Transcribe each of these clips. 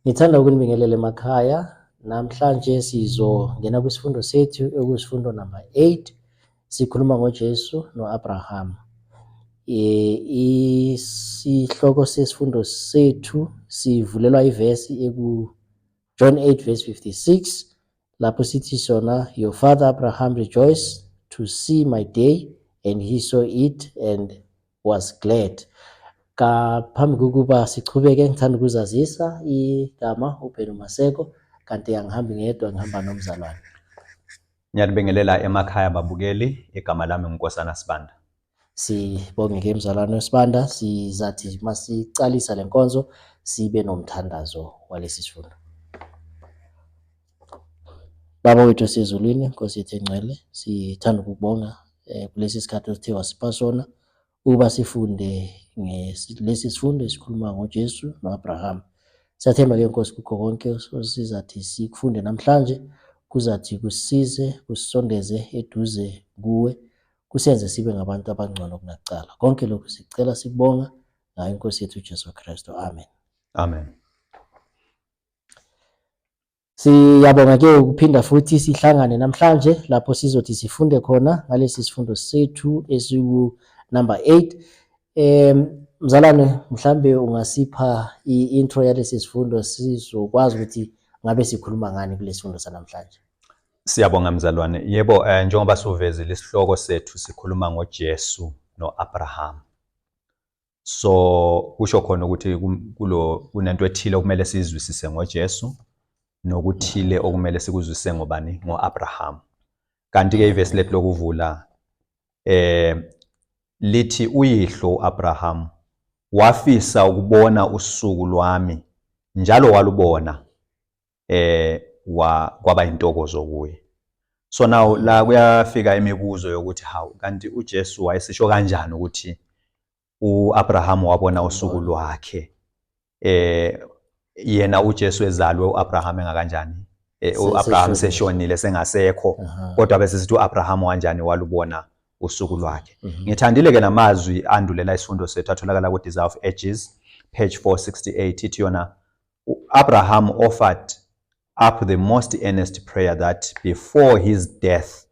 Ngithanda ukunibingelela emakhaya. Namhlanje sizongena kwisifundo sethu ekusifundo number 8. Sikhuluma ngoJesu noAbraham. Isihloko sesifundo sethu sivulelwa ivesi eku John 8 verse 56 lapho sithi sona, "Your father Abraham rejoiced to see my day, and he saw it and was glad." Ngaphambi kokuba sichubeke, ngithanda ukuzazisa igama, uBhenu Maseko, kanti angihambi ngedwa, ngihamba nomzalwane. Ngiyalibingelela emakhaya babukeli, igama lami nguNkosana Sibanda. Sibonge ke mzalwane Sibanda, sizathi masicalisa lenkonzo sibe nomthandazo walesi sifundo. Baba wethu osezulwini, Nkosi yethu engcwele, sithanda ukukubonga kulesi sikhathi osithe wasipha sona ukuba sifunde lesi sifundo esikhuluma ngoJesu noAbraham. Siyathemba ke Nkosi kukho konke osizathi sikufunde namhlanje kuzathi kusisize, kusisondeze eduze kuwe, kusenze sibe ngabantu abangcono kunakuqala. Konke lokhu sicela sikubonga ngayo iNkosi yethu uJesu Kristu. Amen. Amen. Siyabonga ke ukuphinda futhi sihlangane namhlanje lapho sizothi sifunde khona ngalesi sifundo sethu esiku number 8. Mzalwane, mhlambe ungasipha i-intro yalesi sifundo sizokwazi ukuthi ngabe sikhuluma ngani kulesi sifundo sanamhlanje. Siyabonga mzalwane. Yebo, njengoba suvezile isihloko sethu sikhuluma ngoJesu noAbraham. So kusho khona ukuthi kulo kunento ethile okumele sizwisise ngoJesu nokuthile okumele sikuzwisise ngobani, ngoAbraham. Kanti ke ivesi lethu lokuvula lithi uyihlo uAbraham wafisa ukubona usuku lwami njalo walubona, wa kwaba intokozo kuye. So now la kuyafika imibuzo yokuthi hawu, kanti uJesu wayesisho kanjani ukuthi uAbraham wabona usuku lwakhe, yena uJesu ezalwe uAbraham engakanjani, uAbraham seshonile, sengasekho, kodwa bese sithi uAbraham wanjani walubona usuku lwakhe? Ngithandile ke namazwi andulela isifundo sethu atholakala ku Desire of Ages page 468, ithi yona, "Abraham offered up the most earnest prayer that before his death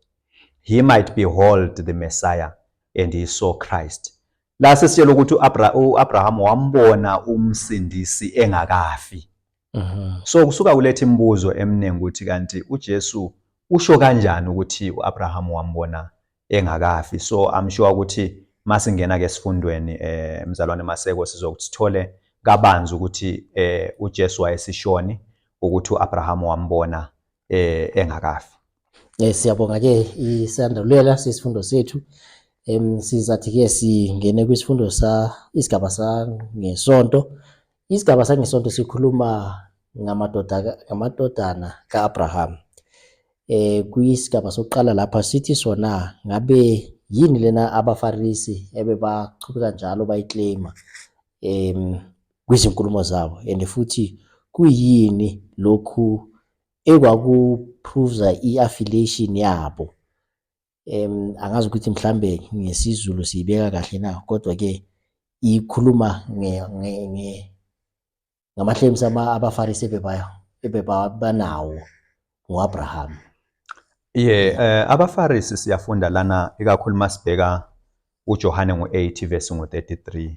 he might behold the Messiah, and he saw Christ." La sesitshela ukuthi uAbraham wambona umsindisi engakafi. So kusuka kuletha imibuzo eminingi ukuthi kanti uJesu usho kanjani ukuthi uAbraham wambona engakafi? So I'm sure ukuthi masingena ke esifundweni, mzalwane Maseko, sizokuthole kabanzi ukuthi uJesu wayesishoni ukuthi uAbraham wambona engakafi. Siyabonga ke isandulela sesifundo sethu. Sizathi ke singene kwisifundo sa isigaba sangesonto. Isigaba sangesonto sikhuluma ngamadoda, ngamadodana kaAbraham. Kwisigaba sokuqala lapha sithi sona ngabe yini lena abaFarisi ebebachubeka njalo bayiclaima kwizinkulumo zabo, and futhi kuyini lokhu ekwakuprova i-affiliation yabo? Angazi ukuthi mhlambe ngesiZulu siyibeka kahle na, kodwa ke ikhuluma ngama-claims abaFarisi ebebanawo ngo-Abraham. Ye, abaFarisi siyafunda lana ikakhulu masibheka uJohane ngo-8 verse ngo-33.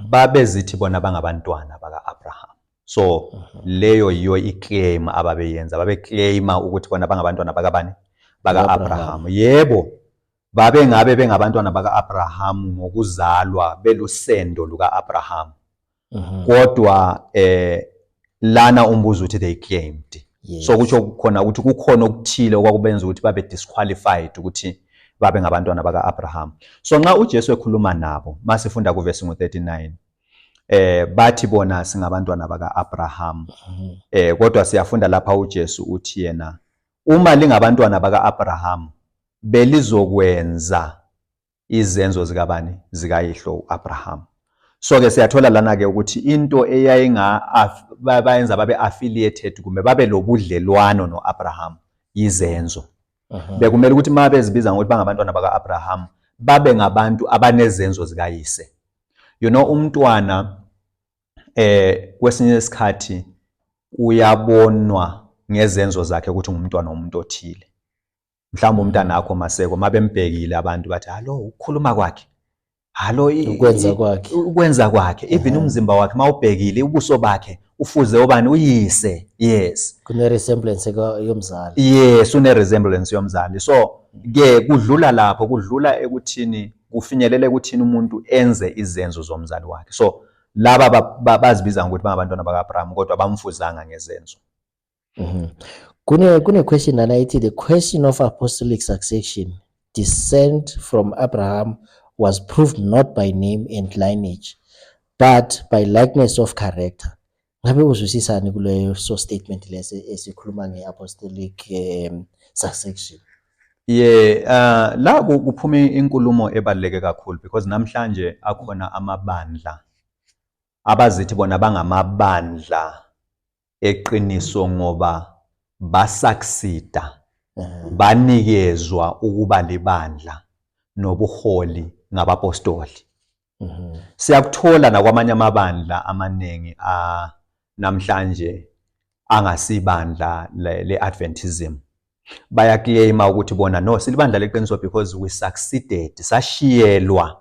Babezithi bona bangabantwana baka-Abraham. So leyo yiyo iclaim ababeyenza, babeclaima ukuthi bona bangabantwana bakabani? Baka-Abraham. Yebo, babengabe bengabantwana baka-Abraham ngokuzalwa, belusendo luka-Abraham. Kodwa lana umbuzo uthi they claimed. So kutsho khona ukuthi kukhona okuthile okwakubenza ukuthi babe disqualified ukuthi babe ngabantwana baka-Abraham. So nxa uJesu ekhuluma nabo, masifunda kuvesi ngo-39, bathi bona singabantwana baka-Abraham. Kodwa siyafunda lapha uJesu uthi yena, uma lingabantwana baka-Abraham belizokwenza izenzo zikabani? Zikayihlo uAbraham. So ke siyathola lana ke ukuthi into eyayinga bayenza babe affiliated kumbe babe lobudlelwano noAbraham yizenzo. Bekumele ukuthi uma bezibiza ngokuthi bangabantwana baka-Abraham babe ngabantu abanezenzo zikayise. Umntwana kwesinye isikhathi Uyabonwa ngezenzo zakhe ukuthi ngumntwana womuntu othile. Mhlawumbe umntanakho Maseko mabembhekile abantu bathi halo, ukukhuluma kwakhe, halo, ukwenza kwakhe, ukwenza kwakhe, even umzimba wakhe mawubhekile, ubuso bakhe ufuze obani? Uyise. Yes. Kune resemblance yomzali. Yes, une resemblance yomzali. So ke kudlula lapho, kudlula ekuthini, kufinyelele ekuthini umuntu enze izenzo zomzali wakhe. So laba bazibiza ngokuthi bangabantwana baka-Abraham, kodwa bamfuzanga ngezenzo. Kune question lana ithi, the question of apostolic succession, descent from Abraham, was proved not by name and lineage but by likeness of character. Ngabe uzwisisani kuleyo so statement lesi esikhuluma nge-apostolic succession? Yeah, la kuphuma inkulumo ebaluleke kakhulu, because namhlanje akhona amabandla abazithi bona bangamabandla eqiniso ngoba basucceeda, banikezwa ukuba libandla nobuholi ngabapostoli. Siyakuthola nakwamanye amabandla amaningi a namhlanje angasibandla le-Adventism, bayaclaima ukuthi bona, no, silibandla leqiniso because we succeeded, sashiyelwa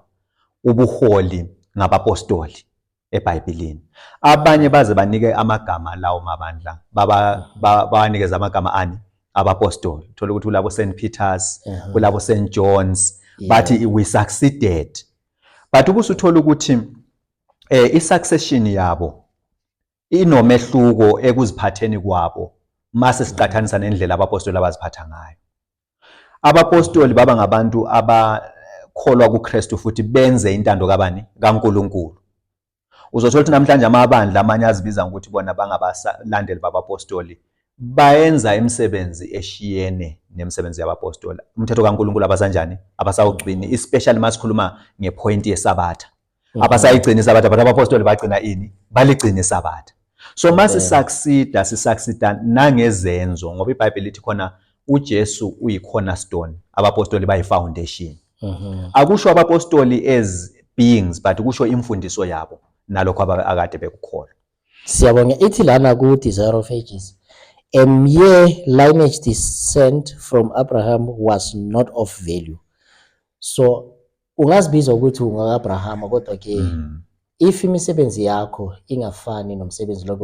ubuholi ngabapostoli eBhayibhelini. Abanye baze banike amagama lawo mabandla, baba bawanikeza amagama ani? Abapostoli. Thola ukuthi kulabo St Peters, kulabo St John's, bathi we succeeded. But ubusuthola ukuthi i-succession yabo inomehluko ekuziphatheni kwabo mase siqathanisa nendlela abapostoli abaziphatha ngayo. Abapostoli baba ngabantu abakholwa kuKristu futhi benze intando kabani? KaNkulunkulu. Uzothola ukuthi namhlanje amabandla amanye azibiza ngokuthi bona bangabalandeli babapostoli bayenza imisebenzi eshiyene nemisebenzi yabapostoli. Umthetho kaNkulunkulu abasanjani? Abasawugcini, especially masikhuluma ngepoint yeSabatha. Abasayigcini iSabatha, but abapostoli bagcina ini? Baligcina iSabatha. So mase succeeda, sisucceeda nangezenzo, ngoba iBhayibheli lithi khona uJesu uyi-cornerstone, abapostoli bayi-foundation. Akusho abapostoli as beings, but kusho imfundiso yabo nalokho akade bekukholwa. Siyabonga. Ithi lana ku Desire of Ages, a mere lineage descent from Abraham was not of value. So ungazibiza ukuthi ungaka-Abraham, kodwa ke if imisebenzi yakho ingafani nomsebenzi lo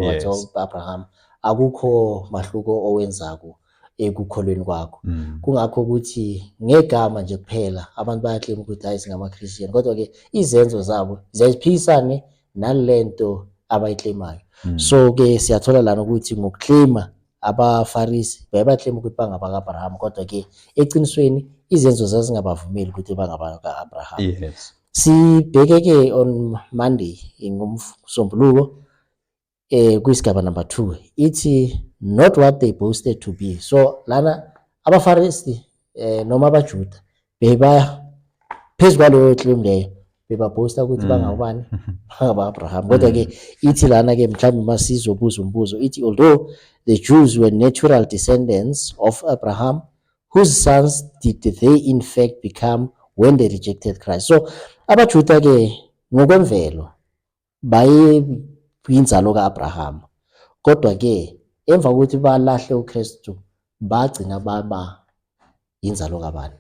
Abraham, akukho mahluko owenzako ekukholweni kwakho. Kungakho ukuthi ngegama nje kuphela abantu bayaclaim ukuthi hayi, singama-Christian, kodwa ke izenzo zabo ziyaziphikisane nalento abayiclaimayo. So ke siyathola lana ukuthi ngokuclaima abaFarisi bayabaclaim ukuthi bangabaka-Abraham, kodwa ke eqinisweni izenzo zazingabavumeli ukuthi bangabaka-Abraham. Sibheke ke on Monday, ngomsombuluko, kwisigaba number 2, ithi not what they boasted to be. So lana abaFarisi noma abaJuda beba phezu kwaleyo claim leyo, bebaboasta ukuthi bangabani? Bangaba Abraham. Kodwa ke ithi lana ke, mhlawumbe masizobuza umbuzo, ithi although the Jews were natural descendants of Abraham, whose sons did they in fact become when they rejected Christ? So abaJuda ke ngokwemvelo baye inzalo kaAbraham, kodwa ke emva kokuthi balahle uKristu bagcina baba inzalo kabani?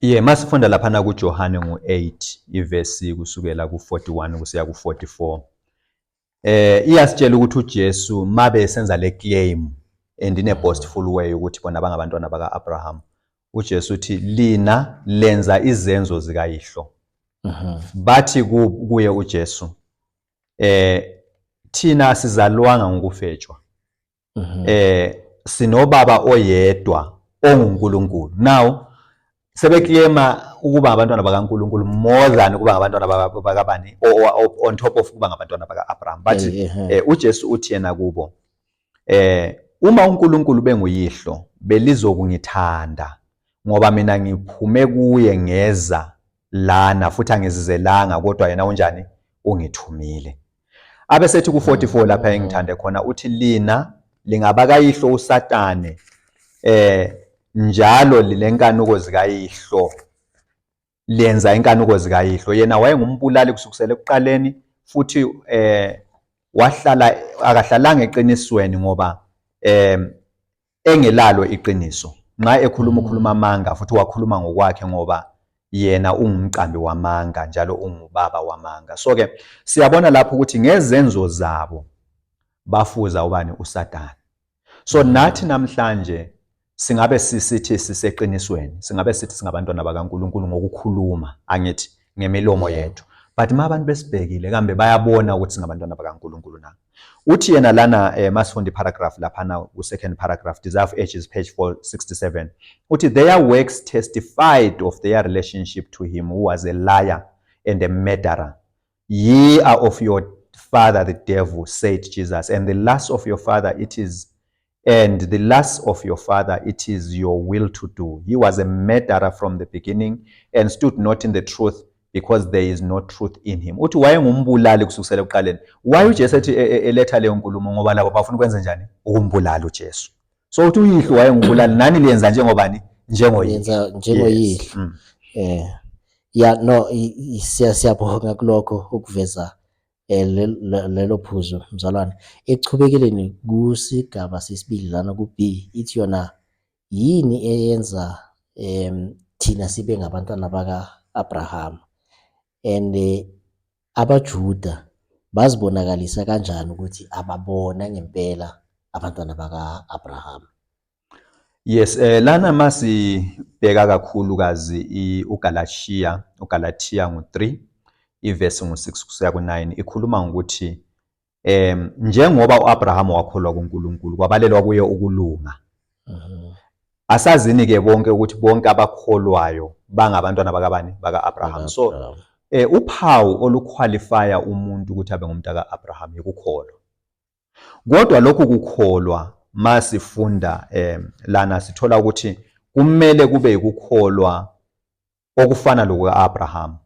Yeah, masifunda laphana kuJohane ngo-8 ivesi kusukela ku-41 kusiya ku-44. Iyasitshela ukuthi uJesu mabe esenza le claim and in a boastful way ukuthi bona bangabantwana baka-Abraham. uJesu uthi, lina lenza izenzo zikayihlo. Bathi kuye uJesu, thina sizalwanga ngokufetshwa. Sinobaba oyedwa onguNkulunkulu. Now sebeclaima ukuba ngabantwana bakaNkulunkulu more than ukuba ngabantwana bakabani, on top of ukuba ngabantwana baka-Abraham. But uJesu uthi yena kubo, uma uNkulunkulu benguyihlo belizokungithanda, ngoba mina ngiphume kuye ngeza lana, futhi angizizelanga, kodwa yena unjani? Ungithumile. Abesethi ku-44 lapha engithande khona, uthi lina lingabakayihlo uSatane, njalo lilenkanuko zikayihlo, lenza inkanuko zikayihlo. Yena wayengumbulali kusukisela ekuqaleni, futhi Wahlala akahlalanga eqinisweni ngoba engelalo iqiniso. Nxa ekhuluma ukhuluma amanga futhi wakhuluma ngokwakhe ngoba yena ungumqambi wamanga njalo ungubaba wamanga. So ke siyabona lapho ukuthi ngezenzo zabo bafuza ubani? USatane. So nathi namhlanje singabe sisithi siseqinisweni, singabe sithi singabantwana bakaNkulunkulu ngokukhuluma, angithi ngemilomo yethu, but ma abantu besibhekile kambe bayabona ukuthi singabantwana bakaNkulunkulu na? Uthi yena lana masifunda iparagraph laphana ku-second paragraph, Desire of Ages, page 467, uthi their works testified of their relationship to him who was a liar and a murderer. Ye are of your father the devil, said Jesus, and the lust of your father it is, and the lust of your father it is your will to do. He was a murderer from the beginning and stood not in the truth, because there is no truth in him. Uthi wayengumbulali kusukisela ekuqaleni. Why uJesu ethi eletha leyo nkulumo? Ngoba labo bafuna ukwenza njani? Ukumbulala uJesu. So uthi uyihlo wayengumbulali, nani liyenza njengobani? Njengoyihlo. Yenza njengoyihlo. Yes. Ya, no, siyabonga kulokho ukuveza lelo phuzu, mzalwane. Ekuchubekeleni kusigaba sesibili lana ku-B, ithi yona yini eyenza thina sibe ngabantwana baka-Abraham, and abaJuda bazibonakalisa kanjani ukuthi ababona ngempela abantwana baka-Abraham? Yes, lana masibheka kakhulukazi uGalatia, uGalatia ngu-3 ivesi ngu-6 kusiya ku-9, ikhuluma ngokuthi njengoba uAbraham wakholwa kuNkulunkulu kwabalelwa kuye ukulunga. Asazini ke bonke ukuthi bonke abakholwayo bangabantwana bakabani? Baka-Abraham. So uphawu oluqualifya umuntu ukuthi abe ngumntu ka-Abraham yikukholwa. Kodwa lokhu kukholwa masifunda lana sithola ukuthi kumele kube yikukholwa okufana lokuka-Abraham.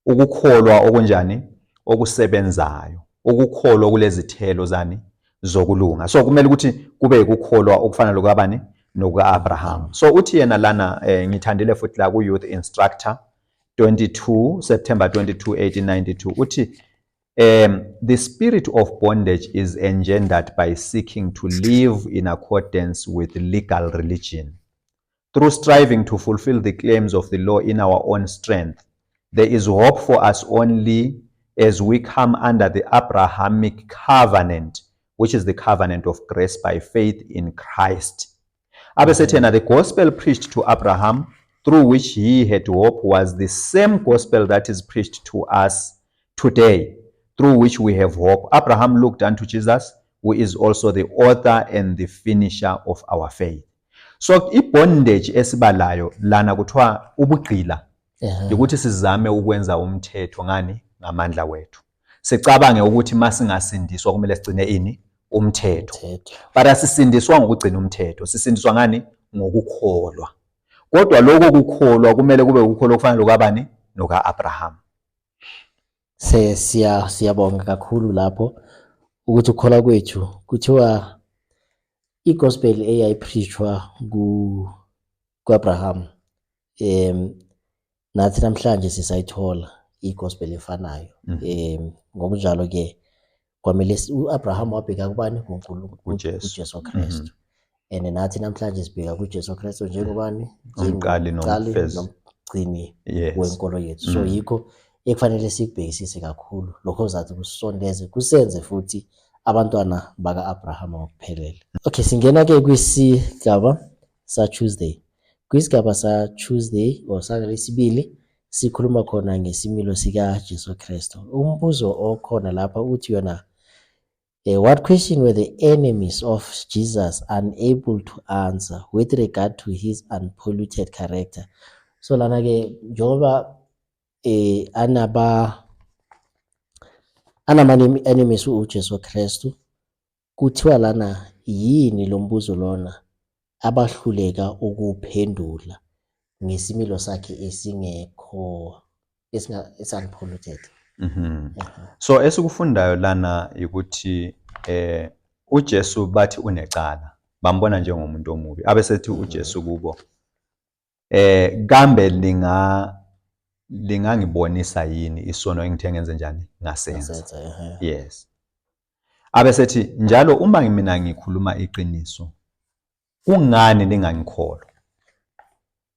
Ukukholwa okunjani? Okusebenzayo. Ukukholwa okulezithelo zani? Zokulunga. So kumele ukuthi kube yikukholwa okufana lokabani? Nokuka-Abraham. So uthi yena lana ngithandile futhi la ku Youth Instructor 22 September 22 1892, uthi the spirit of bondage is engendered by seeking to live in accordance with legal religion, through striving to fulfill the claims of the law in our own strength. There is hope for us only as we come under the Abrahamic covenant, which is the covenant of grace by faith in Christ. Abesethena, the gospel preached to Abraham, through which he had hope, was the same gospel that is preached to us today, through which we have hope. Abraham looked unto Jesus, who is also the author and the finisher of our faith. So ibondage esibalayo lana kuthiwa ubugqila ukuthi sizame ukwenza umthetho ngani? Ngamandla wethu. Sicabange ukuthi masingasindiswa kumele sigcine ini? Umthetho. But asisindiswa ngokugcina umthetho, sisindiswa ngani? Ngokukholwa. Kodwa lokho kukholwa kumele kube ukukholwa okufana lokabani? Noka-Abraham. Siyabonga kakhulu lapho ukuthi ukukholwa kwethu kuthiwa igospel eyayipreachwa ku-Abraham, nathi namhlanje sisayithola igospel efanayo. Ngokunjalo ke kwamele uAbraham wabheka kubani? KuNkulunkulu, kuJesu. kuJesu Kristu. And nathi namhlanje sibheka kuJesu Kristu njengobani? Umqali Njengomqali nomfezi. nomgcini wenkolo yethu. So yikho ekufanele sikubhekisise kakhulu lokho zathi kusondeze kusenze futhi abantwana baka-Abraham ngokuphelele. Okay, singena ke kwisigaba sa Tuesday. Kwisigaba sa Tuesday or sangalesibili sikhuluma khona ngesimilo sika Jesu Kristu. Umbuzo okhona lapha uthi yona, what question were the enemies of Jesus unable to answer with regard to his unpolluted character? So lana ke njengoba anaba anama enemies uJesu Kristu, kuthiwa lana yini lo mbuzo lona abahluleka ukuphendula ngesimilo sakhe esingekho esinga unpolluted? So esikufundayo lana ukuthi uJesu bathi unecala, bambona njengomuntu omubi. Abesethi uJesu kubo, kambe lingangibonisa yini isono engithe ngenze njani? Ngasenza. Ngasenza. Yes. Abesethi njalo uma mina ngikhuluma iqiniso kungani ningangikholwa?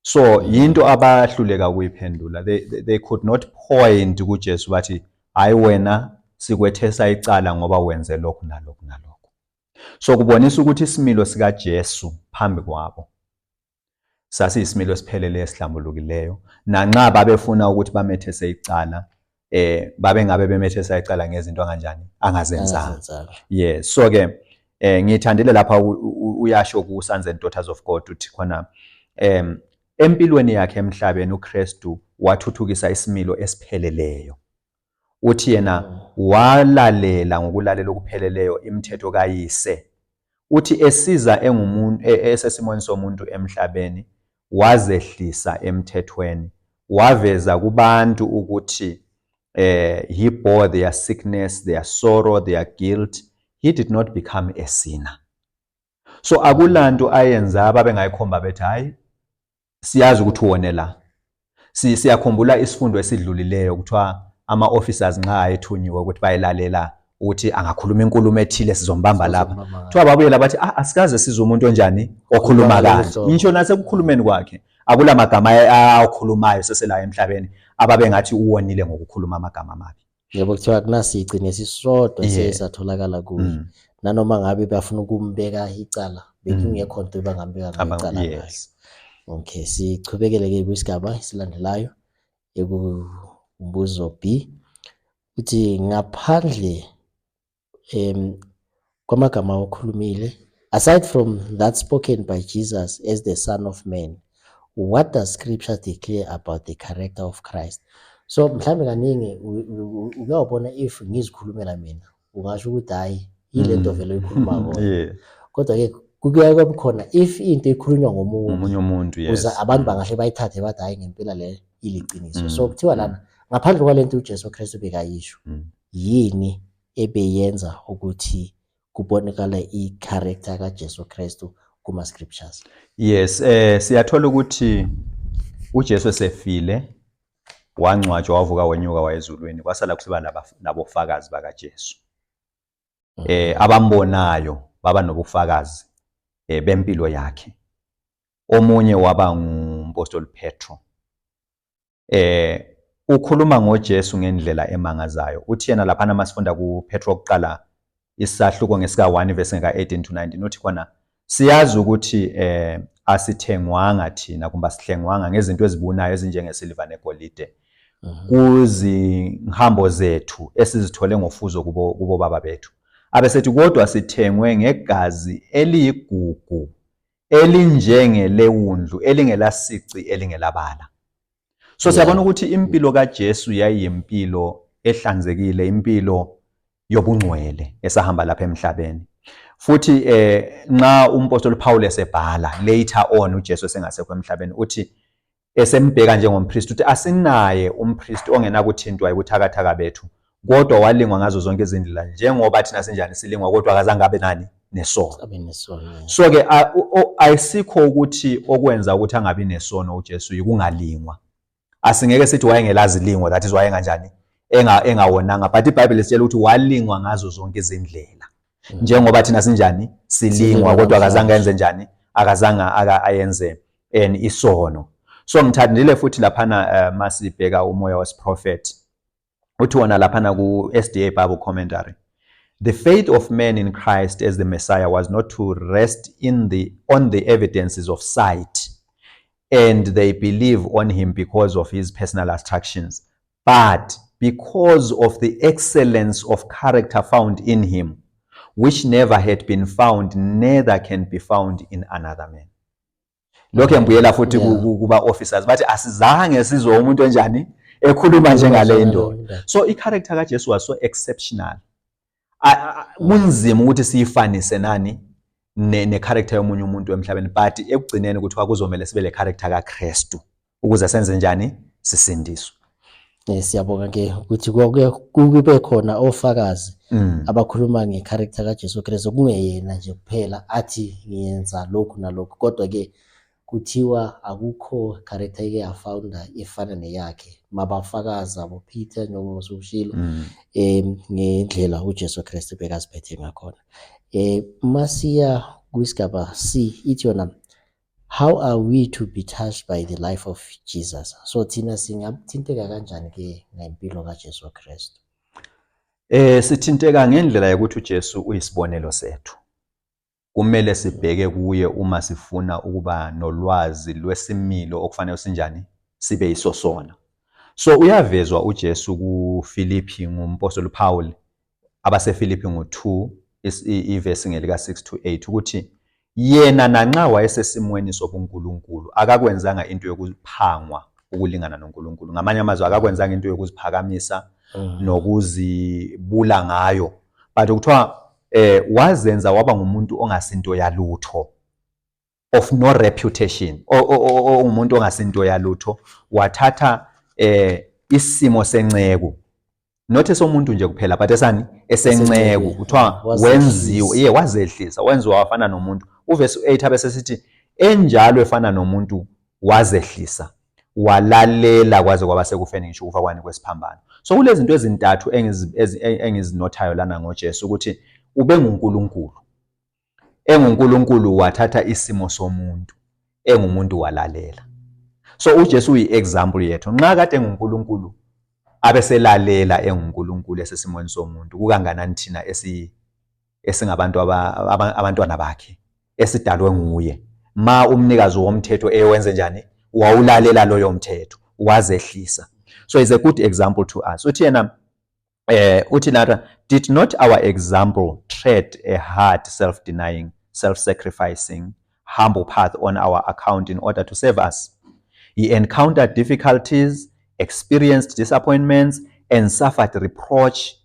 So yinto abahluleka ukuyiphendula. They could not point kuJesu bathi hayi wena sikwethesa icala ngoba wenze lokhu nalokhu nalokhu. So kubonisa ukuthi isimilo sikaJesu phambi kwabo sasiyisimilo esiphelele esihlambulukileyo, nanxa babefuna ukuthi bamethese icala babengabe bemethesa icala ngezinto anganjani angazenzanga. Yes, so ke ngithandile lapha uyasho ku Sons and Daughters of God uthi khona empilweni yakhe emhlabeni uKristu wathuthukisa isimilo esipheleleyo. Uthi yena walalela ngokulalela okupheleleyo imithetho kaYise. Uthi esiza engumuntu esesimweni somuntu emhlabeni wazehlisa emthethweni, waveza kubantu ukuthi he bore their sickness, their sorrow, their guilt. He did not become a sinner. So akulanto ayenza ababengayikhomba bethi hayi siyazi ukuthi uwone la. Siyakhumbula isifundo esidlulileyo kuthiwa ama-officers nxa ayethunyiwe ukuthi bayelalela ukuthi angakhuluma inkulumo ethile sizombamba lapha. Kuthiwa babuyela bathi ah asikaze sizwe umuntu onjani okhuluma kanje. Ngisho nasekukhulumeni kwakhe akula magama awakhulumayo sesela emhlabeni ababengathi uwonile ngokukhuluma amagama amabi. Yebo, kuthiwa kunasici nesisodwa esatholakala kuye. Nanoma ngabe bafuna ukumbeka icala, bekungekho nto ebangambeka ngayo icala ngayo. Okay, sichubekele ke kwisigaba esilandelayo ekumbuzo B. Uthi ngaphandle kwamagama okhulumile, aside from that spoken by Jesus as the Son of Man, what does scripture declare about the character of Christ? So mhlambe kaningi uke wabona if ngizikhulumela mina ungasho ukuthi hayi yilento vele oyikhuluma kona. Kodwa ke kukuya kube khona if into ikhulunywa ngomunye umuntu, yes, abantu bangahle bayithathe bathi hayi ngempela le iliqiniso. So kuthiwa lana ngaphandle kwalento uJesu Kristu bekayisho, yini ebeyenza ukuthi kubonakale i-character kaJesu Kristu kuma scriptures? Yes, siyathola ukuthi uJesu esefile wangcwatshwa wavuka wenyuka wayezulwini, kwasala kusiba nabofakazi bakaJesu. Abambonayo baba nobufakazi bempilo yakhe. Omunye waba ngumpostoli Petro. Ukhuluma ngoJesu ngendlela emangazayo. Uthi yena laphana masifunda kuPetro okokuqala isahluko ngesika 1 verse ngeka 18 to 19 uthi khona siyazi ukuthi asithengwanga thina kumbe asihlengwanga ngezinto ezibunayo ezinjengesiliva negolide kuzinhambo zethu esizithole ngofuzo kubo baba bethu. Abesethi kodwa sithengwe ngegazi eliyigugu elinjengelewundlu elingelasici elingelabala. So siyabona ukuthi impilo kaJesu yayiyimpilo ehlanzekile, impilo yobungcwele esahamba lapha emhlabeni. Futhi nxa umpostoli Paul esebhala later on uJesu esengasekho emhlabeni uthi esembheka njengompristi uthi asinaye umpristi ongenakuthintwa yibuthakathaka bethu, kodwa walingwa ngazo zonke izindlela njengoba thina sinjani silingwa, kodwa akazange abe nani nesono. So ke ayisikho ukuthi okwenza ukuthi angabi nesono uJesu yikungalingwa. Asingeke sithi wayengelazilingo, that is wayenganjani engawonanga, but iBhayibheli lisitshela ukuthi walingwa ngazo zonke izindlela njengoba thina sinjani silingwa, kodwa akazange enze njani, akazange ayenze isono. So ngithandile futhi laphana masibheka umoya wesiprofeti uthi wona laphana ku SDA Bible Commentary, the faith of man in Christ as the Messiah was not to rest on the evidences of sight, and they believe on him because of his personal attractions, but because of the excellence of character found in him, which never had been found, neither can be found in another man. Lokho ngibuyela futhi kuba officers bathi asizange sizwe umuntu onjani ekhuluma njengale ndoda. So i-character kaJesu was so exceptional. Kunzima ukuthi siyifanise nani ne-character yomunye umuntu emhlabeni, but ekugcineni kuthiwa kuzomele sibe le character kaKristu ukuze senze njani sisindiswe. Siyabonga ke ukuthi kube khona ofakazi abakhuluma nge-character kaJesu Kristu, kungeyena nje kuphela athi ngiyenza lokhu nalokhu, kodwa ke Kuthiwa akukho character eke yafounder efana neyakhe. Mabafakaza boPeter njengoba usushilo ngendlela uJesu Kristu bekaziphethe ngakhona. Masiya kwisigaba C, ithi yona, how are we to be touched by the life of Jesus? So thina singathinteka kanjani ke ngempilo kaJesu Kristu? Sithinteka ngendlela yokuthi uJesu uyisibonelo sethu. Kumele sibheke kuye uma sifuna ukuba nolwazi lwesimilo okufanele sinjani sibe yisosona. So uyavezwa uJesu kuFilipi ngumpostoli Paul, abaseFilipi ngo-2 ivesi ngelika 6 to 8, ukuthi yena nanxa wayesesimweni sobuNkulunkulu akakwenzanga into yokuphangwa ukulingana noNkulunkulu. Ngamanye amazwi, akakwenzanga into yokuziphakamisa nokuzibula ngayo, but kuthiwa wazenza waba ngumuntu ongasinto yalutho, of no reputation, ongumuntu ongasinto yalutho, wathatha isimo senceku, not esomuntu nje kuphela, but esani? Esenceku. Kuthiwa wenziwe, ye, wazehlisa, wenziwa wafana nomuntu. Uvesi 8 abe sesithi enjalo efana nomuntu wazehlisa, walalela kwaze kwaba sekufeni, ngisho ukufa kwani? Kwesiphambano. So kulezi zinto ezintathu engizinothayo lana ngoJesu, ukuthi ubenguNkulunkulu, enguNkulunkulu wathatha isimo somuntu, engumuntu walalela. So uJesu uyi-example yethu. Nxa kade enguNkulunkulu abeselalela, enguNkulunkulu esesimweni somuntu, kukanganani thina esingabantu, abantwana bakhe esidalwe nguye, ma umnikazi womthetho ewenze njani? Wawulalela loyo mthetho, wazehlisa. So is a good example to us. Uthi yena uthi lana, did not our example tread a hard, self-denying, self-sacrificing, humble path on our account in order to save us? He encountered difficulties, experienced disappointments and suffered reproach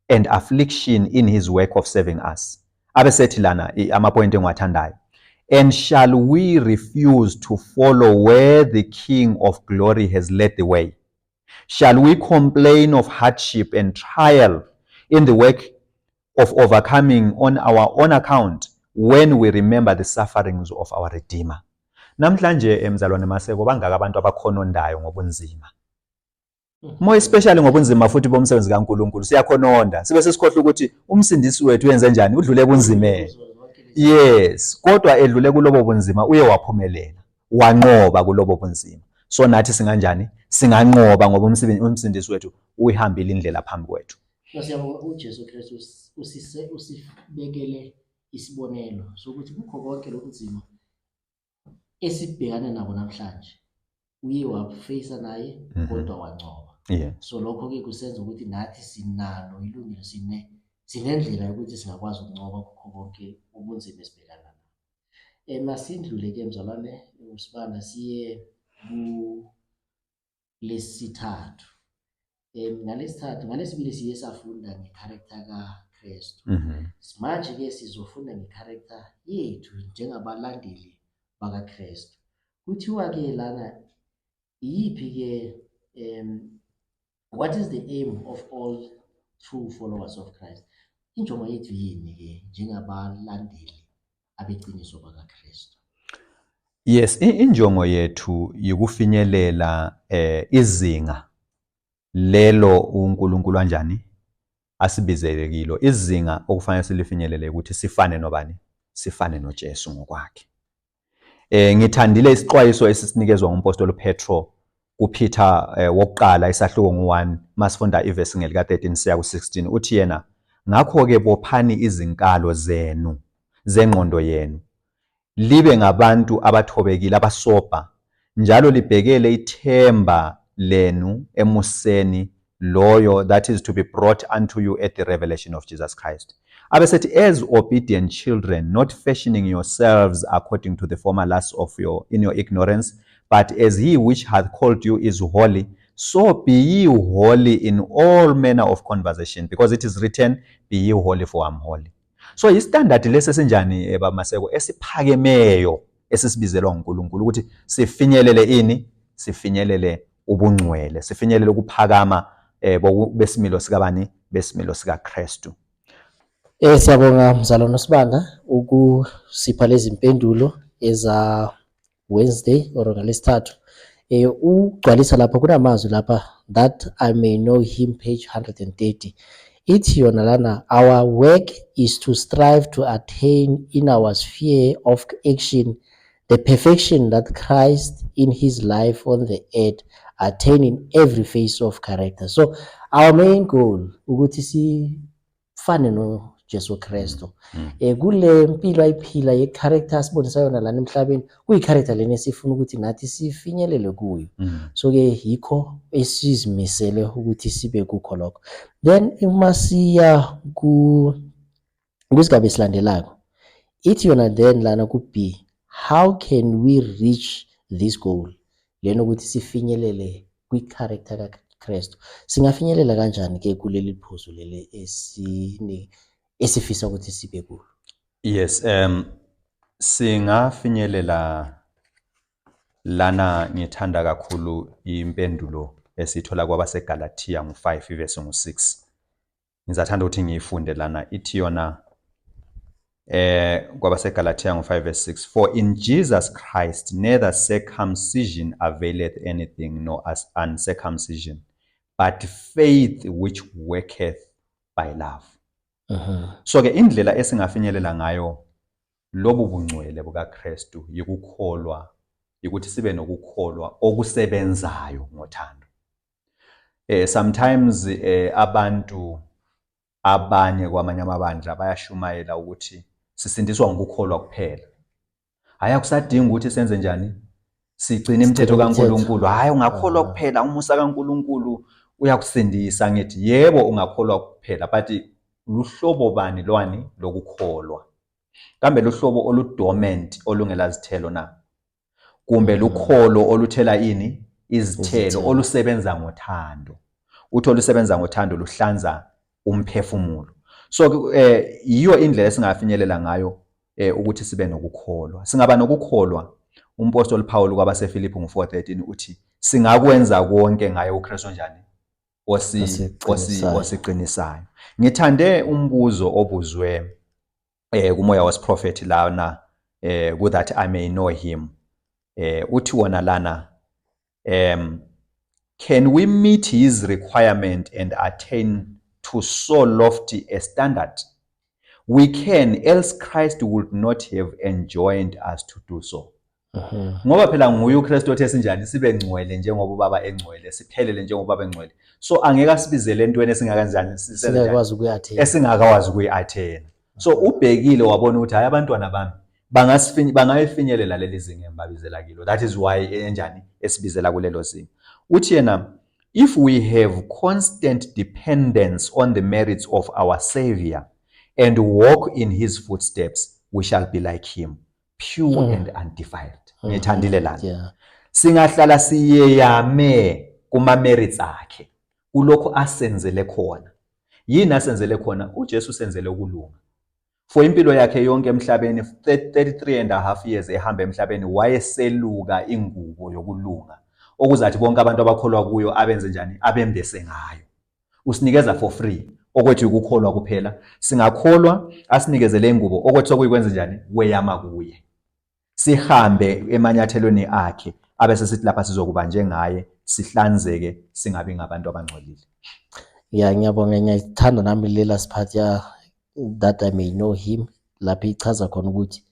and affliction in his work of saving us. Abesethi lana amapoint engiwathandayo, and shall we refuse to follow where the King of Glory has led the way? Shall we complain of hardship and trial in the work of overcoming on our own account when we remember the sufferings of our Redeemer? Namhlanje, emzalwane Maseko, bangaka abantu abakhonondayo ngobunzima, more especially ngobunzima futhi bomsebenzi kaNkuluNkulu. Siyakhononda sibe sesikhohlwa ukuthi umsindisi wethu uyenze njani, udlule ebunzimeni. Yes, kodwa edlule kulobo bunzima uye waphumelela, wanqoba kulobo bunzima. So nathi singanjani? Singanqoba, ngoba umsindisi wethu uyihambile indlela phambi kwethu. Siyabonga. UJesu Kristu usibekele isibonelo sokuthi kukho konke lokunzima esibhekana nabo namhlanje, uye wafeyisa naye, kodwa wanqoba. So lokho-ke kusenza ukuthi nathi sinalo ilungelo, sinendlela yokuthi singakwazi ukunqoba kukho konke ubunzima esibhekana nabo. Masindlule-ke, mzalwane uSibanda, siye kulesithathu. Ngalesithathu, ngalesibili siye safunda nge-character kaKristu. Manje-ke sizofunda nge-character yethu njengabalandeli bakaKristu. Kuthiwa-ke lana iyiphi-ke, what is the aim of all true followers of Christ? Injongo yethu yini-ke njengabalandeli abeqiniso bakaKristu? Yes, injongo yethu yikufinyelela izinga lelo uNkulunkulu anjani asibizele kilo, izinga okufanele silifinyelele ukuthi sifane nobani? Sifane noJesu ngokwakhe. Ngithandile isixwayiso esisinikezwa ngumpostoli Petro kuPeter wokuqala, isahluko ngu-1, masifunda ivesi ngelika 13 siya ku-16. Uthi yena, ngakho-ke bophani izinkalo zenu zengqondo yenu, libe ngabantu abathobekile, abasobha, njalo libhekele ithemba lenu emuseni loyo that is to be brought unto you at the revelation of Jesus Christ. Abesethi, as obedient children, not fashioning yourselves according to the former lusts of your in your ignorance, but as he which hath called you is holy, so be ye holy in all manner of conversation, because it is written, be ye holy, for I'm holy. So istandard lesi esinjani, baMaseko, esiphakemeyo esisibizelwa uNkulunkulu ukuthi sifinyelele ini? Sifinyelele ubungcwele, sifinyelele ukuphakama besimilo sikabani? Besimilo sikaKristu. Siyabonga, mzalwane Sibanda, ukusipha lezi mpendulo eza Wednesday or ngalesithathu. Ugcwalisa lapha kunamazwi lapha, "That I May Know Him", page 130. Ithi yona lana, "Our work is to strive to attain in our sphere of action the perfection that Christ in his life on the earth attained in every phase of character." So our main goal ukuthi sifane noJesu Kristu. Kule mpilo ayiphila ye-character asibonisa yona lana emhlabeni, kuyi-character lena esifuna ukuthi nathi sifinyelele kuyo. So ke yikho esizimisele ukuthi sibe kukho lokho. Then uma siya ku kwisigaba esilandelako, ithi yona then lana ku B, how can we reach this goal lena, ukuthi sifinyelele kwi-character kaKristu? Singafinyelela kanjani ke kuleli phuzu leli esine esifisa ukuthi sibe kulo? Yes, singafinyelela lana. Ngithanda kakhulu impendulo esithola kwabaseGalatia ngo5 verse ngo6. Ngizathanda ukuthi ngiyifunde lana. Ithi yona kwabaseGalatia ngo5 verse 6, "For in Jesus Christ neither circumcision availeth anything nor as uncircumcision, but faith which worketh by love." So ke indlela esingafinyelela ngayo lobu bungcwele bukaKristu yikukholwa, ukuthi sibe nokukholwa okusebenzayo ngothando. Sometimes abantu abanye kwamanye amabandla bayashumayela ukuthi sisindiswa ngokukholwa kuphela. Hayi, akusadingi ukuthi senze njani? Sigcine imithetho kaNkulunkulu. Hayi, ungakholwa kuphela, umusa kaNkulunkulu uyakusindisa. Ngithi yebo, ungakholwa kuphela, but luhlobo bani lwani lokukholwa? Kambe luhlobo oludormant olungelazithelo na? Kumbe lukholo oluthela ini? Izithelo, Izithelo. Olusebenza ngothando. Uthi olusebenza ngothando luhlanza umphefumulo. So yiyo indlela esingafinyelela ngayo ukuthi sibe nokukholwa. Singaba nokukholwa. Umpostoli Paul kwabaseFilipi ngo4:13 uthi singakwenza konke ngaye uKristu njani? Osiqinisayo. Osiqinisayo. Ngithande umbuzo obuzwe kumoya wesiprofeti lana ku "That I May Know Him". Uthi wona lana, "Can we meet his requirement and attain to so lofty a standard? We can, else Christ would not have enjoined us to do so." Ngoba phela nguye uKristu othe sinjani? Sibe ngcwele njengoba ubaba engcwele, siphelele njengoba ubaba engcwele. So angeke asibizele entweni esingakanjani, sisenze njani? Singakwazi ukuyi-attain. Esingakwazi ukuyi-attain. So ubhekile wabona ukuthi hayi, abantwana bami bangayifinyelela leli zinga engibabizela kilo. That is why enjani? Esibizela kulelo zinga. Uthi yena, "If we have constant dependence on the merits of our Savior and walk in his footsteps, we shall be like him, pure and undefiled." Ngithandile lana. Singahlala siyeyame kuma merits akhe, kulokho asenzele khona. Yini asenzele khona? UJesu usenzele ukulunga. For impilo yakhe yonke emhlabeni, 33 and a half years ehamba emhlabeni, wayeseluka ingubo yokulunga okuzathi bonke abantu abakholwa kuyo abenze njani? Abembese ngayo. Usinikeza for free. Okwethu ukukholwa kuphela. Singakholwa, asinikezele ingubo. Okwethu sokuyikwenza njani? Kweyama kuye, sihambe emanyathelweni akhe, abe sesithi lapha sizokuba njengaye, sihlanzeke, singabi ngabantu abangcolile. Ya, ngiyabonga. Ngiyayithanda nami le last part ya "That I May Know Him", lapho ichaza khona ukuthi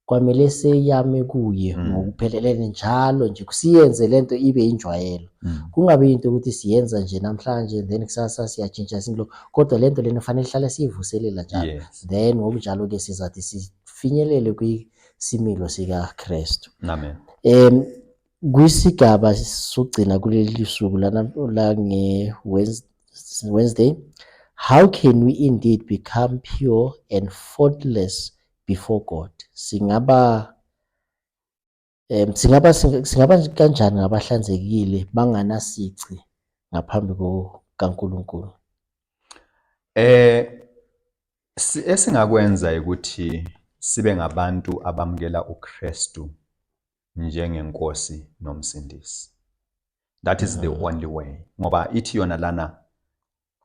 kwamele seyame kuye ngokuphelelene njalo nje, siyenze lento ibe injwayelo, kungabi into ukuthi siyenza nje namhlanje then kusasa siyatshintsha singilo, kodwa lento lena fanele ihlale siyivuselela njalo. Then ngokunjalo-ke sizathi sifinyelele kwisimilo sikaKristu. Amen. Kwisigaba sokugcina kuleli suku lana la nge Wednesday, how can we indeed become pure and faultless before God? Singaba kanjani ngabahlanzekile banganasici ngaphambi kukaNkulunkulu? Esingakwenza ukuthi sibe ngabantu abamukela uKristu njengenkosi nomsindisi. That is the only way. Ngoba ithi yona lana,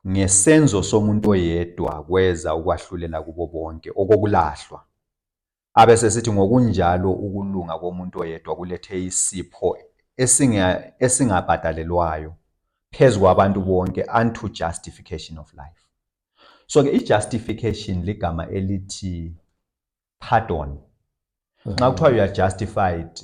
ngesenzo somuntu oyedwa kweza ukwahlulela kubo bonke okokulahlwa. Abesesithi ngokunjalo ukulunga komuntu oyedwa kulethe isipho esingabhadalelwayo phezu kwabantu bonke unto justification of life. So ke i-justification ligama elithi pardon. Nxa kuthiwa you are justified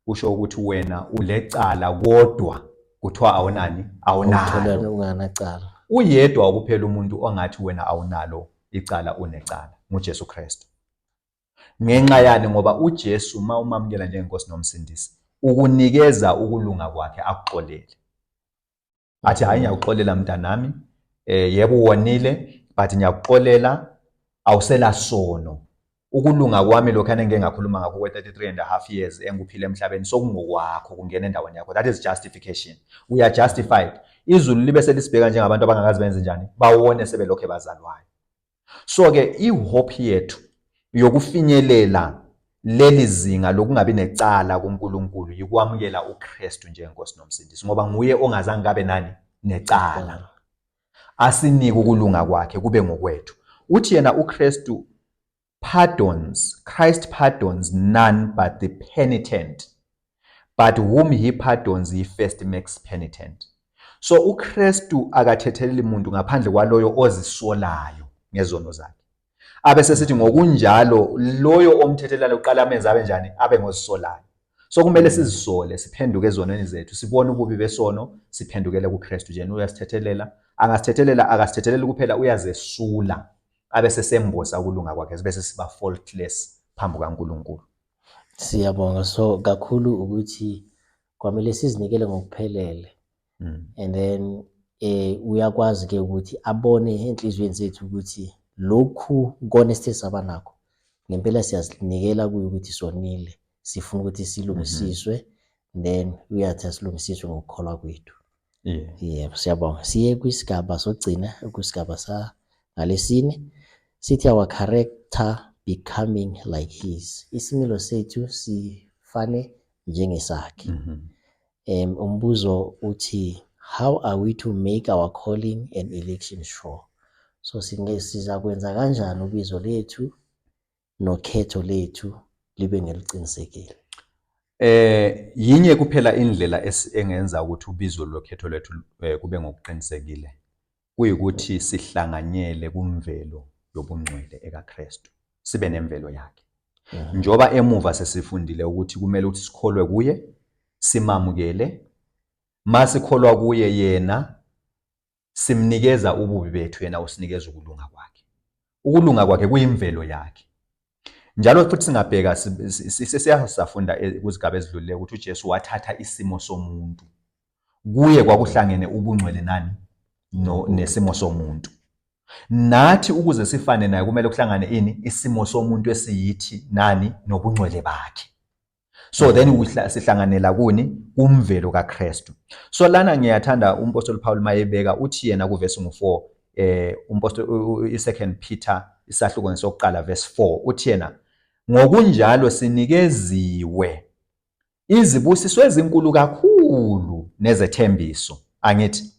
kusho ukuthi wena ulecala kodwa kuthiwa awunani awunalo. Unganacala. Uyedwa kuphela umuntu ongathi wena awunalo icala unecala nguJesu Kristu. Ngenxa yani? Ngoba uJesu uma umamukela njengenkosi nomsindisi ukunikeza ukulunga kwakhe akuxolele. Athi hayi ngiyakuxolela mntanami, yebo wonile but ngiyakuxolela awusela sono. Ukulunga kwami lokhu engike ngakhuluma ngakho kwe-33 and a half years engikuphile emhlabeni sokungokwakho kungena endaweni yakho. That is justification. We are justified. Izulu libe selisibheka njengabantu abangakazi benze njani, bawone sebelokhu bazalwayo. So ke ihope yethu yokufinyelela leli zinga lokungabi necala kuNkulunkulu yikwamukela uKristu njengenkosi nomsindisi, ngoba nguye ongazange kabe nani necala, asinike ukulunga kwakhe kube ngokwethu. Uthi yena uKristu pardons, Christ pardons none but the penitent, but whom he pardons he first makes penitent. So uKristu akathetheleli muntu ngaphandle kwaloyo ozisolayo ngezono zakhe. Abe sesithi ngokunjalo loyo omthethelelayo uqala amenze abe njani, abe ngozisolayo. So kumele sizisole, siphenduke ezonweni zethu, sibone ububi besono, siphendukele kuKristu. Nje uyasithethelela, angasithethelela, akasithetheleli kuphela, uyazesula abe sesembosa ukulunga kwakhe, sibe sesiba faultless phambi kukaNkulunkulu. Siyabonga so kakhulu ukuthi kwamele sizinikele ngokuphelele. And then uyakwazi ke ukuthi abone enhliziyweni zethu ukuthi lokhu kona esithe saba nakho ngempela siyazinikela kuye ukuthi sonile, sifuna ukuthi silungisiswe, then uyathi asilungisiswe ngokukholwa kwethu. Yebo, siyabonga. Siye kwisigaba sokugcina, kwisigaba sa ngalesine, sithi our character becoming like his. Isimilo sethu sifane njengesakhe. Umbuzo uthi how are we to make our calling and election sure? So sizakwenza kanjani ubizo lethu nokhetho lethu libe ngeliqinisekile? Yinye kuphela indlela engenza ukuthi ubizo lokhetho lwethu kube ngokuqinisekile, kuyikuthi sihlanganyele kumvelo yobungcwele ekaKristu, sibe nemvelo yakhe. Njoba emuva sesifundile ukuthi kumele ukuthi sikholwe kuye, simamukele. Masikholwa kuye yena simnikeza ububi bethu, yena usinikeza ukulunga kwakhe. Ukulunga kwakhe kuyimvelo yakhe. Njalo futhi singabheka sesiyasafunda kuzigaba ezidlulile ukuthi uJesu wathatha isimo somuntu. Kuye kwakuhlangene ubungcwele nani nesimo somuntu. Nathi ukuze sifane naye kumele kuhlangane ini, isimo somuntu esiyithi nani nobungcwele bakhe. So then sihlanganela kuni kumvelo kaKristu. So lana ngiyathanda uMpostoli Paul mayebeka uthi yena kuvesi ngu4 uMpostoli i2 Peter isahluko ngesokuqala verse 4 uthi yena ngokunjalo sinikeziwe izibusiso ezinkulu kakhulu nezethembiso, angithi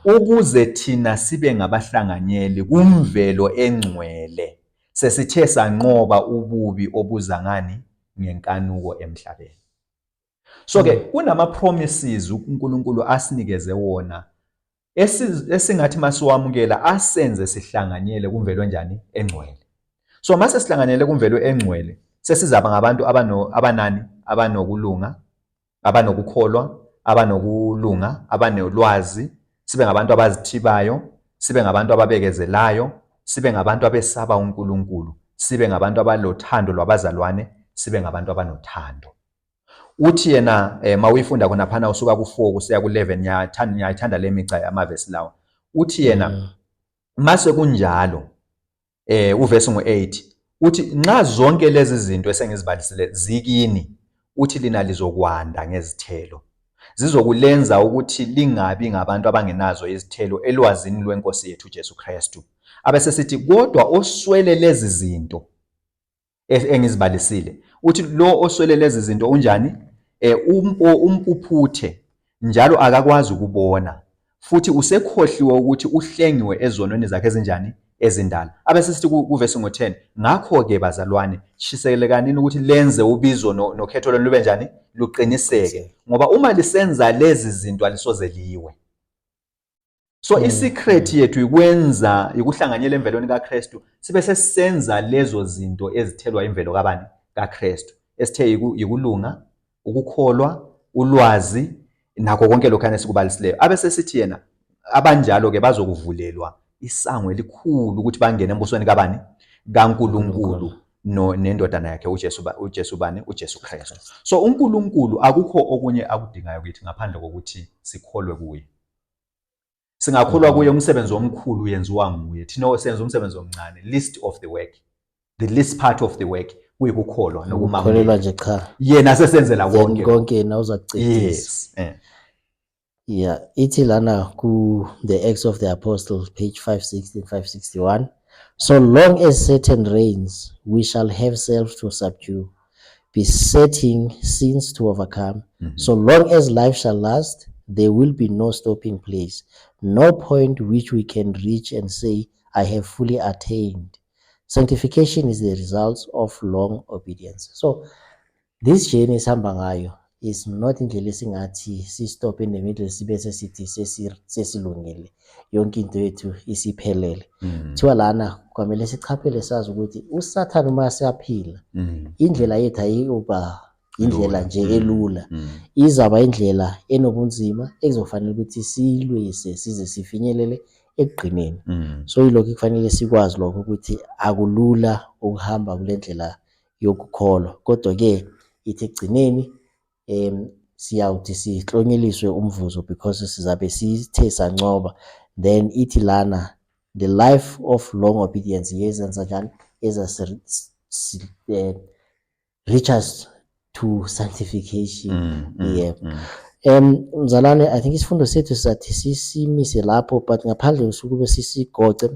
ukuze thina sibe ngabahlanganyeli kumvelo engcwele sesithe sanqoba ububi obuza ngani ngenkanuko emhlabeni. So ke kunama promises uNkulunkulu asinikeze wona esingathi masiwamukela asenze sihlanganyele kumvelo enjani engcwele. So mase sihlanganyele kumvelo engcwele sesizaba ngabantu abanani abanokulunga, abanokukholwa, abanokulunga, abanolwazi, sibe ngabantu abazithibayo, sibe ngabantu ababekezelayo, sibe ngabantu abesaba uNkulunkulu, sibe ngabantu abalothando lwabazalwane, sibe ngabantu abanothando. Uthi yena mawuyifunda khona phana usuka ku4 kusiya ku11, ngiyayithanda le mica yamavesi lawa. Uthi yena mase kunjalo uvesi ngu8 uthi nxa zonke lezi zinto esengizibalisile zikini, uthi lina lizokwanda ngezithelo, zizokulenza ukuthi lingabi ngabantu abangenazo izithelo elwazini lwenkosi yethu Jesu Kristu. Abese sithi kodwa oswele lezi zinto engizibalisile, uthi lo oswele lezi zinto unjani? Umpuphuthe njalo akakwazi ukubona, futhi usekhohliwe ukuthi uhlengiwe ezonweni zakhe ezinjani? Ezindala. Abese sithi kuvesi ngo-10, ngakho-ke bazalwane, shiselekanini ukuthi lenze ubizo nokhetho lwenu lube njani? Luqiniseke. Ngoba uma lisenza lezi zinto alisoze liwe. So i-secret yethu ikwenza ikuhlanganyela emvelweni kaKristu, sibe sesisenza lezo zinto ezithelwa imvelo kabani? KaKristu. Esithe yikulunga, ukukholwa, ulwazi, nakho konke lokhu esikubalisileyo. Abe sesithi yena abanjalo ke bazokuvulelwa isango elikhulu ukuthi bangene embusweni kabani? KaNkulunkulu no nendodana yakhe uJesu, uJesu bani? UJesu Kristu. So uNkulunkulu akukho okunye akudingayo kithi ngaphandle kokuthi sikholwe kuye. Singakholwa kuye, umsebenzi omkhulu uyenziwa nguye. Thina senza umsebenzi omncane, least of the work. The least part of the work kuyikukholwa nokumamukela nje cha. Yena sesenzela konke. Konke yena uzakucedisa. Yes. Yeah, ithi lana ku The Acts of the Apostles page 560 561. So long as Satan reigns, we shall have self to subdue, besetting sins to overcome. So long as life shall last, there will be no stopping place, no point which we can reach and say, I have fully attained. Sanctification is the result of long obedience. So this journey esihamba ngayo is not indlela esingathi si-stop in the middle sibe sesithi sesilungile, yonke into yethu isiphelele. Kuthiwa lana kwamele sichaphele, sazi ukuthi uSathane uma siyaphila, indlela yethu ayikuba indlela nje elula, izaba indlela enobunzima ekuzofanele ukuthi siyilwise size sifinyelele ekugcineni. So yilokho kufanele sikwazi lokho, ukuthi akulula ukuhamba kule ndlela yokukholwa, kodwa-ke ithi ekugcineni siyawuthi sihlonyeliswe umvuzo because sizabe sithe sancoba. Then ithi lana the life of long obedience yezenza njani eza reach us to sanctification. Yeah. Mzalwane, I think isifundo sethu sizathi sisimise lapho, but ngaphandle sukube sisigoce,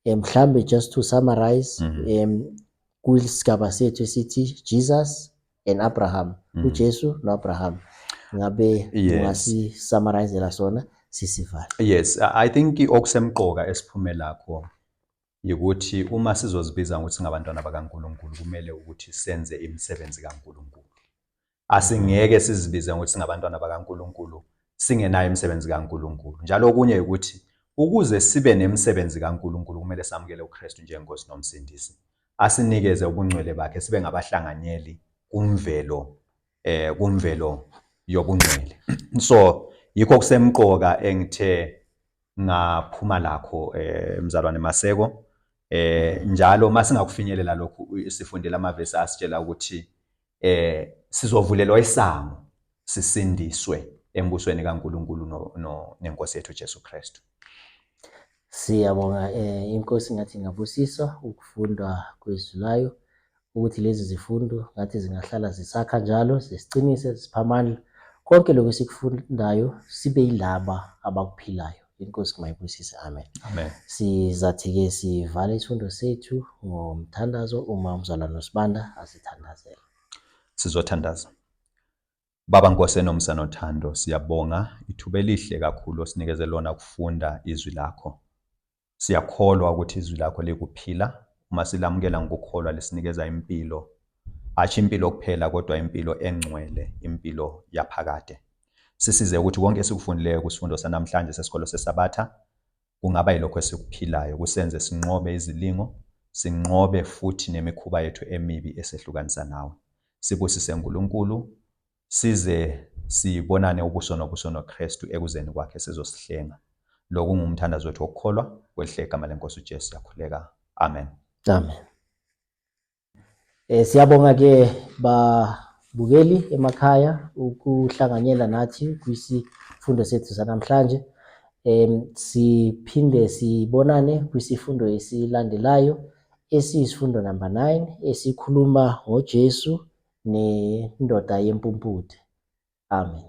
mhlambe just to summarize, kusigaba sethu esithi Jesus and Abraham, uJesu noAbraham, ngabe ungasi-summarizela sona sisivale? Yes, I think okusemqoka esiphume lakho yikuthi uma sizozibiza ngokuthi singabantwana bakaNkulunkulu, kumele ukuthi senze imisebenzi kaNkulunkulu. Asingeke sizibize ngokuthi singabantwana bakaNkulunkulu singenayo imisebenzi kaNkulunkulu. Njalo okunye ukuthi ukuze sibe nemisebenzi kaNkulunkulu kumele samukele uKristu njengenkosi nomsindisi, asinikeze ubungcwele bakhe, sibe ngabahlanganyeli kumvelo yobungcwele. So yikho kusemqoka engithe ngaphuma lakho, mzalwane Maseko. Njalo masingakufinyelela lokhu, sifundela amavesi asitshela ukuthi sizovulelwa isango sisindiswe embusweni kaNkulunkulu no nenkosi yethu Jesu Kristu. Siyabonga, inkosi ngathi ingabusiswa ukufundwa kwezwi layo, ukuthi lezi zifundo ngathi zingahlala zisakha njalo, zisiqinise, zisipha amandla, konke lokhu esikufundayo sibe yilaba abakuphilayo. Inkosi mayibusise, amen. Amen. Sizathi-ke sivale isifundo sethu ngomthandazo, uma umzalwane uSibanda asithandazela. Sizothandaza. Baba Nkosi enomsa nothando, siyabonga ithuba elihle kakhulu osinikeze lona ukufunda izwi lakho. Siyakholwa ukuthi izwi lakho likuphila. Uma silamukela ngokukholwa lisinikeza impilo, hatshi impilo kuphela kodwa impilo engcwele, impilo yaphakade. Sisize ukuthi konke esikufundileyo kusifundo sanamhlanje sesikolo seSabatha kungaba yilokho esikuphilayo, kusenze sinqobe izilingo, sinqobe futhi nemikhuba yethu emibi esehlukanisa nawe. Sibusise Nkulunkulu, size sibonane ubuso nobuso noKristu ekuzeni kwakhe sizosihlenga. Lokhu ngumthandazo wethu wokukholwa, kwelihle igama lenkosi uJesu siyakhuleka. Amen. Amen. Siyabonga ke babukeli emakhaya ukuhlanganyela nathi kwisifundo sethu sanamhlanje. Siphinde sibonane kwisifundo esilandelayo esiyisifundo number 9 esikhuluma ngoJesu nendoda yempumputhe. Amen.